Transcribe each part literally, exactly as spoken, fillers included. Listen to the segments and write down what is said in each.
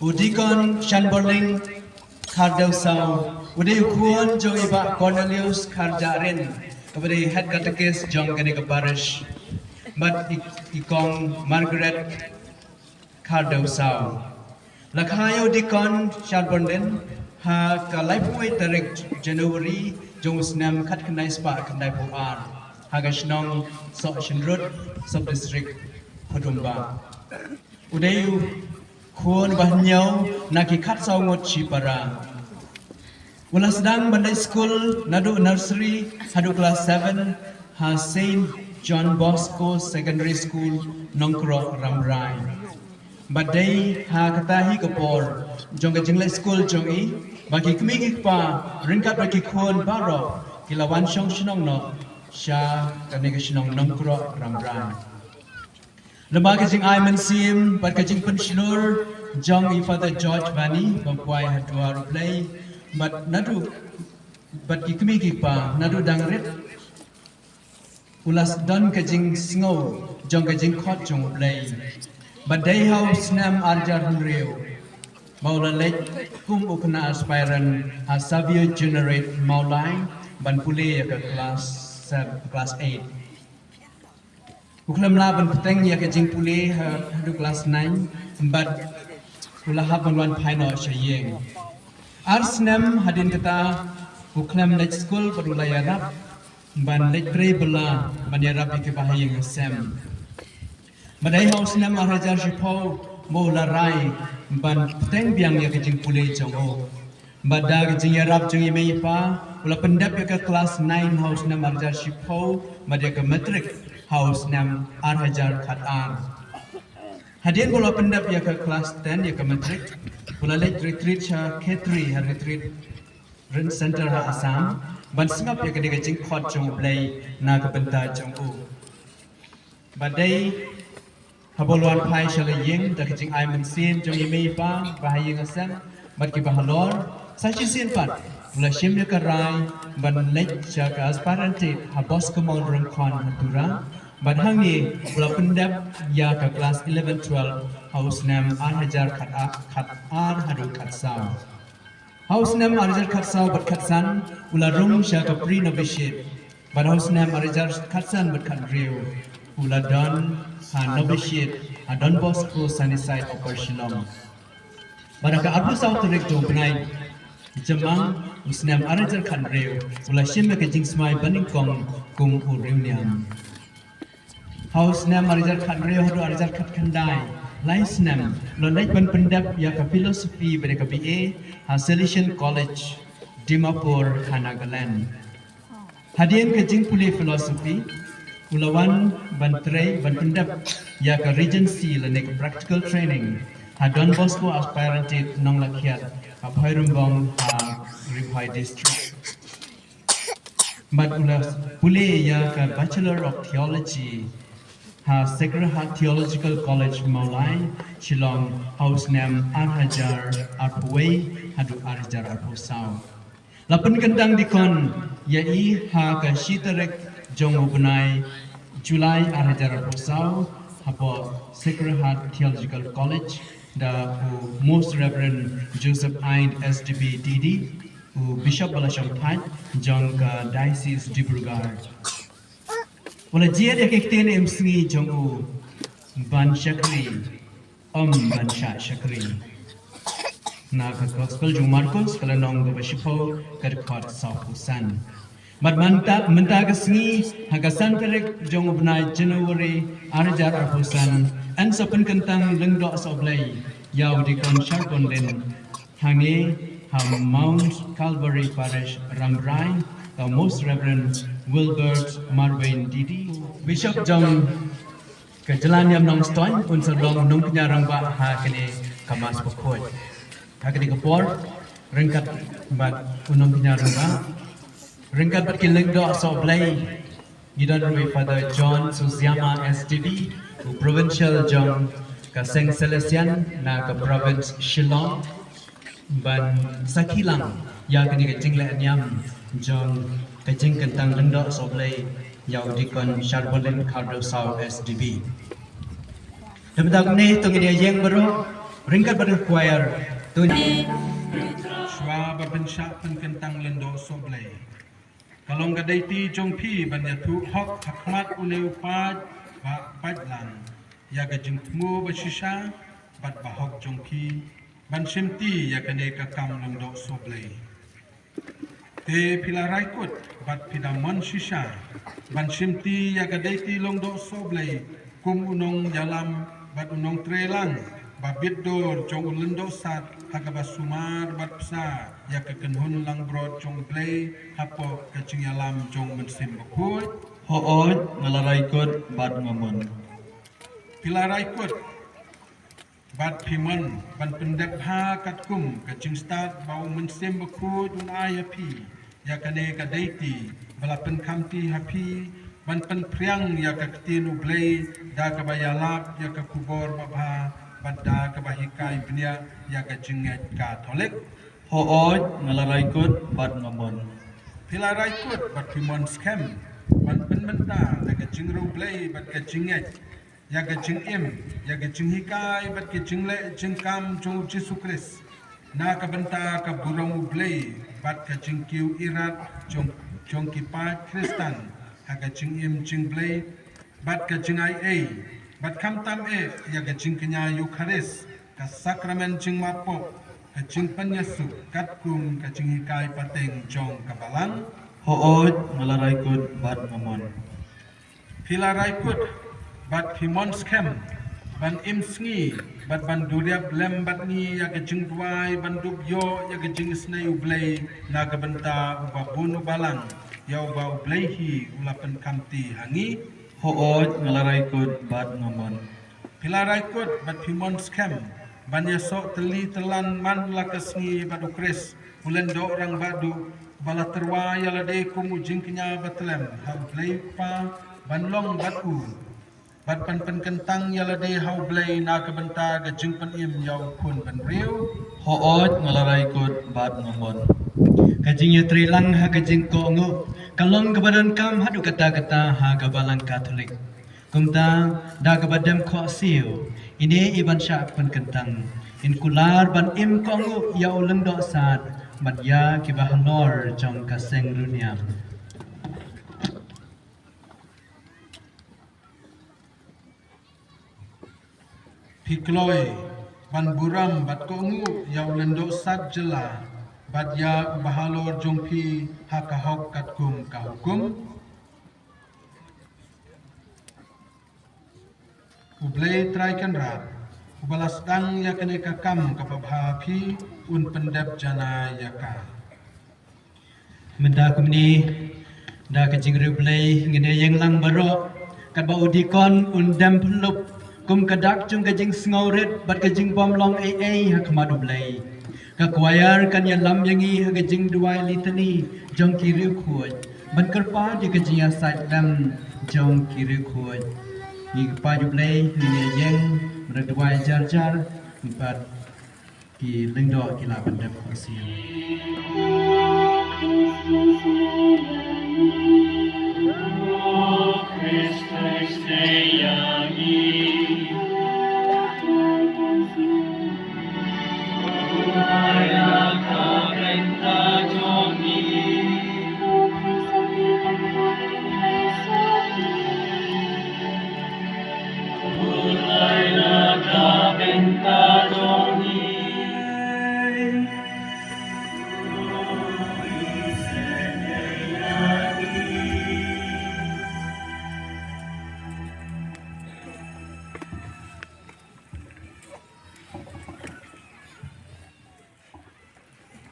U Deacon Shanborling Khardew Saw, u dei u khun jong i Bah Cornelius Kharjahrin, kaba dei head catechist jong kane ka parish, bad i, i Kong Margaret Khardew Saw. La kha ïa u Deacon Shanborling ha ka laiphew tarik January jong u snem khatkhyndai spah khyndaiphew ar, ha ka shnong Sohshynrut, sub district Hudumba. U dei u khun ba hynñiew na ki khatsaw ngut shipara. U la sdang ban leit skul naduh nursery haduh class seven ha Saint John Bosco Secondary School, Nongkroh, Rambrai. Bad dei ha kata hi ka por jong ka jingleit skul jong i ba ki kmie ki kpa ryngkat bad ki khun baroh ki la wan shong shnong noh sha kane ka shnong Nongkroh, Rambrai. Lyngba ka jingai mynsiem bad ka jingpynshlur jong i Father George Vani ba poi ha duar U Blei, bad naduh, bad ki kmie ki kpa naduh dang rit u la don ka jingsngew jong ka jingkhot jong U Blei. Bad dei ha u snem arhajar hynriew ba u la leit kum u khynnah aspirant ha Savio Juniorate Mawlai ban pule ïa ka class seven, class eight. U khlem lah ban bteng ïa ka jingpule ha, haduh class nine, bad u la hap ban wan phai noh sha ïing. Ar snem hadien kata u khlem leit skul bad u la ïarap ban leit trei bylla ban ïarap ïa ki bahaïing hasem. Bad dei ha u snem arhajar shiphew ba u la rai ban bteng biang ïa ka jingpule jong u. Bad da ka jingïarap jong i mei i pa u la pyndep ïa ka class nine ha u snem arhajar shiphew, bad ïa ka matric ha u snem arhajar khatar. Hadien ba u la pyndep ïa ka class ten, ïa ka matric, u la leit retreat sha Khetri, ha Retreat Center ha Assam, ban sngap ïa kane ka jingkhot jong U Blei na ka bynta jong u. Bad dei haba u la wan phai sha la ïing da ka jingai mynsiem jong i mei i pa, bahaïing hasem bad ki bahalor, sa shisien pat u la shim ïa ka rai ban leit sha ka aspirant ha Bosco Mount Ryngkhon ha Tura. Bad hangne u la pyndep ïa ka class eleven twelve ha u snem arhajar khatar haduh khatsaw. Ha u snem arhajar khatsaw bad khatsan u la rung sha ka pre novitiate. Bad ha u snem arhajar khatsan bad khathynriew u la don ha novitiate ha Don Bosco Sunnyside, Upper Shillong. Bad ha ka arphew saw tarik jong u bnai Jymmang u snem arhajar khathynriew u la shim ïa ka jingsmai banyngkong kum u riewniam. Ha u snem arhajar khathynriew haduh arhajar khatkhyndai, lai snem u la leit ban pyndep ïa ka philosophy bad ïa ka B A ha Salesian College, Dimapur ha Nagaland. Hadien ka jingpule philosophy u la wan ban trei ban pyndep ïa ka Regency lane ka practical training ha Don Bosco Aspirant Nonglakhiat ha Phoirymbong ha Ri Bhoi District. Bad u la pule ïa ka Bachelor of Theology ha Sacred Heart Theological College, Mawlai, Shillong ha u snem arhajar arphew wei haduh arhajar arphew saw. La pynkyntang dikon ïa i ha ka shi tarik jong u bnai July arhajar arphew saw hapoh Sacred Heart Theological College da u Most Reverend Joseph Ind S D B D D, u Bishop ba la shong thait jong ka Diocese Dibrugarh. U la jied ïa ki ktien im sngi jong u ban shakri, ym ban shah shakri. Na ka Gospel jong u Markos ka lynnong kaba shiphew ka dkhot sawphew san. Bad mynta, mynta ka sngi ha ka san tarik jong u bnai January arhajar arphew san, yn sa pynkyntang Lyngdoh Sohblei ïa u Dikon Sharbondin hangne ha Mount Calvary Parish, Rambrai, da u Most Reverend Wilbert Marwayne D D, Bishop jong ka jylla niam Nongstoiñ, un sa long nongkñia rangbah ha kane ka Mass Bakhuid. Ha kane ka por, ryngkat bad u nongkñia rangbah, ryngkat bad ki Lyngdoh Sohblei, ngi don ruh i Father John Susiama S D B, u Provincial jong ka Seng Salesian na ka Province Shillong, ban sakhi lang ïa kane ka jingleh niam jong ka jingkyntang Lyngdoh Sohblei ïa u Dikon Sharbondin Khardew Saw S D B. Te mynta kumne to ngin ïa ïeng baroh Ryngkat bad ka choir, to. Shuwa ba phin shah pynkyntang Lyngdoh Sohblei, ka long ka deiti jong phi ban ïathuh hok ha khmat une u paid ba paid lang ïa ka jingthmu ba shisha bad ba hok jong phi, ban shimti ïa kane ka kam Lyngdoh Sohblei. Te phi la rai kut bad phi da mon shisha ban shimti ïa ka deiti Lyngdoh Sohblei kum u nongïalam bad u nongtrei lang ba bit dur jong u Lyngdoh Sad ha kaba sumar bad bsa ïa ka kynhun langbrot jong U Blei hapoh ka jingïalam jong U Mynsiem Bakhuid? Hooid, nga la rai kut bad nga mon. Phi la rai kut bad phi mon ban pyndep bha katkum ka jingstad ba U Mynsiem Bakhuid un ai ha phi ïa kane ka deiti ba la pynkhamti ha phi ban pynphriang ïa ka ktien U Blei da kaba ïalap ïa ka khubor babha bad da kaba hikai bniah ïa ka jingngeit Katholik? Hooid, nga la rai kut bad nga mon. Phi la rai kut bad phi mon skhem ban pynbynta da ka jingriewblei bad ka jingngeit ïa ka jingim, ïa ka jinghikai bad ka jingleh jingkam jong U Jisu Khrist na ka bynta ka burom U Blei bad ka jingkiew irat jong, jong ki paid Khristan ha ka jingim jingblei bad ka jingai ei, bad khamtam eh ïa ka jingkñia Eukharist, ka sakramen jingmap pop, ka jingpynïasuk katkum ka jinghikai pateng jong ka Balang? Hooid, nga la rai kut bad nga mon. Phi la rai kut bad phi mon skhem ban im sngi bad ban duriap lem bad ngi ïa ka jingduwai ban dup ïoh ïa ka jingisynei U Blei na ka bynta uba bun u Balang, ïa uba U Blei hi u la pynkhamti ha ngi? Hooid, nga la rai kut bad nga mon. Phi la rai kut bad phi mon skhem ban ïasoh tylli tyllan man la ka sngi bad U Khrist u Lyngdoh Rangbah Duh, ba la tyrwa ïa lade kum u jingkñia ba tlem ha U Blei Kpa ban long bad u bad ban pynkyntang ïa lade ha U Blei na ka bynta ka jingpynim ïa u Khun Bynriew? Hooid, nga la rai kut bad nga mon. Ka jingïatreilang ha ka jingkohnguh ka long kaba donkam haduh katta katta ha ka Balang Katholik. Kumta, da kaba dem khohsiew, ine i ban shah pynkyntang, in kular ban im kohnguh ïa u Lyngdoh Sad bad ïa kiba halor jong ka seng riewniam. Phi kloi ban burom bad kohnguh ïa u Lyngdoh Sad jylla bad ïa uba halor jong phi ha ka hok katkum ka hukum? U Blei Trai Kynrad, uba la sdang ïa kane ka kam kaba bha ha phi, un pyndep janai ïa ka. Mynta kumne, da ka jingriewblei ngin ïeng lang baroh, katba u dikon un dem pynlup kum ka dak jong ka jingsngewrit bad ka jingbymlong ei ei ha khmat U Blei. Ka choir kan ïalam ïa ngi ha ka jingduwai litani jong ki riewkhuid ban kyrpad ïa ka jingïasaid lem jong ki riewkhuid. Ngi kyrpad ïa U Blei, ngin ïeng ban duwai jar jar bad ki lyngdoh ki la pyndep khohsiew.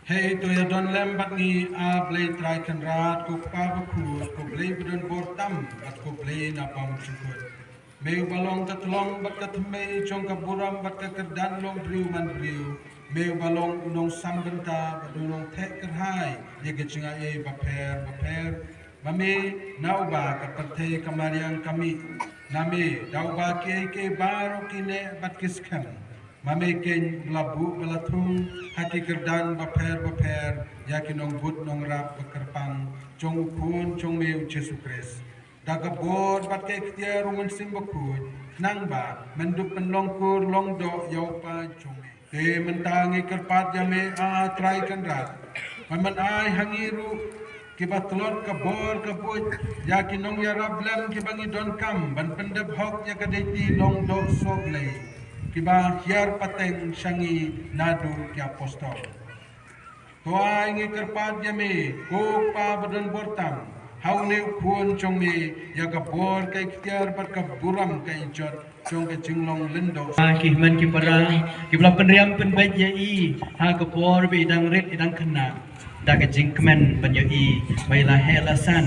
Hei to ïa don lem bad ngi, A Blei Trai Kynrad, ko Kpa bakhuid, ko Blei ba don bor tam bad ko Blei na bym jukut. Me uba long ka tyllong bad ka thymmei jong ka burom bad ka kyrdan long briew man briew. Me uba long u nongsam bynta bad u nongtheh kyrhai ïa ka jingai ei bapher bapher. Ma me na uba ka pyrthei ka mariang ka mih. Na me da uba kiei kiei baroh ki neh bad ki skhem. Ma me keiñ ba la buh ba la thung ha ki kyrdan bapher bapher ïa ki nongbud nongrap ba kyrpang jong u Khun jong me u Jisu Khrist. da ka bor bad ka ikhtiar u Mynsiem Bakhuid, nangba men dup pynlong kur long doh ïa u paid jong me. Te mynta ngi kyrpad ïa me, A Trai Kynrad, ba men ai ha ngi ruh kiba tlot ka bor ka buit ïa ki nongïarap lem kiba ngi donkam ban pyndep hok ïa ka deiti long doh sohblei kiba hiar pateng sha ngi naduh ki apostol. To ai ngi kyrpad ïa me, ko Kpa ba don bor tam, ha une u khun jong me ïa ka bor ka ikhtiar bad ka burom ka ijot jong ka jinglong lyngdoh. Ki hynmen ki para kiba la pynriam pynbeit ïa i ha ka por ba i dang rit i dang khynnah, da ka jingkmen ban ïohi ba i la heh la san.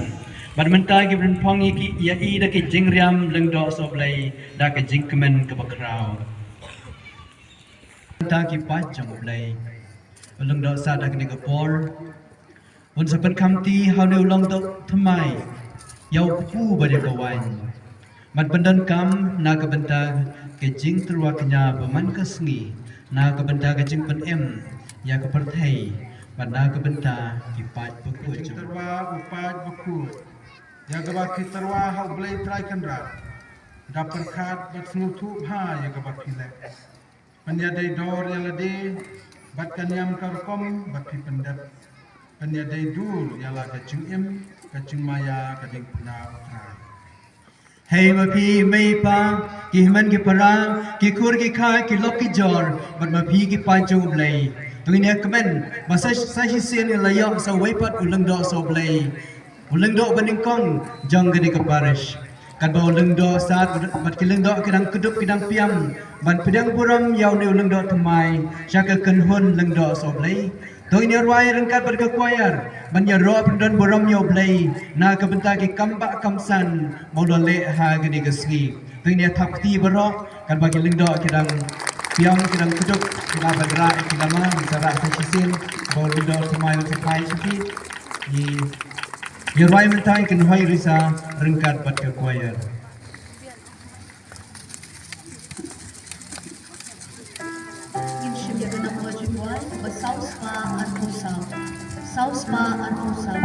Bad mynta kiba pynphong ïa ki, ïa i da ka jingriam lyngdoh sohblei da ka jingkmen kaba khraw. Mynta ki paid jong U Blei, u lyngdoh sah da kane ka por un sa pynkhamti ha une u lyngdoh thymmai ïa u kpu bad ïa ka waiñ. Ban pyndonkam na ka bynta ka jingtyrwa kñia ba man ka sngi, na ka bynta ka jingpynim ïa ka pyrthei, bad na ka bynta ki paid bakhuid jong. Jingtyrwa u paid bakhuid ïa kaba ki tyrwa ha U Blei Trai Kynrad, da pyrkhat bad sngewthuh bha ïa kaba ki leh. Pynïadei dor ïa lade bad ka niam ka rukom ba phi pyndep. Pynïadei dur ïa la ka jingim, ka jingmaïa, ka diengphna U Trai. Hei ma phi mei pa, ki hynmen ki para, ki khun ki kha, ki lok ki jor, bad ma phi ki paid jong U Blei. To ngin ïa kmen ba sa, sa shisien la ïoh sa uwei pat u lyngdoh sohblei, u lyngdoh banyngkong jong kane ka parish. Katba u lyngdoh sah bad ki lyngdoh ki dang kdup ki dang piam ban pdiang burom ïa une u lyngdoh thymmai sha ka kynhun lyngdoh sohblei. To ngin ïa rwai ryngkat bad ka choir ban ïaroh pyndon burom ïa U Blei na ka bynta ki kam bah kam san ba u la leh ha kane ka sngi. To ngin ïa thap kti baroh katba ki lyngdoh ki dang piam ki dang kdup, ki la ban rah ki la ma, ngin sa rah sa shisien ba u lyngdoh thymmai un sa phai sha ki. Ngi ïa rwai mynta, ngi kynhoi risa ryngkat bad ka choir. Ngin shim ïa ka nambor jingwan ba saw spah arphew saw. Saw spah arphew saw.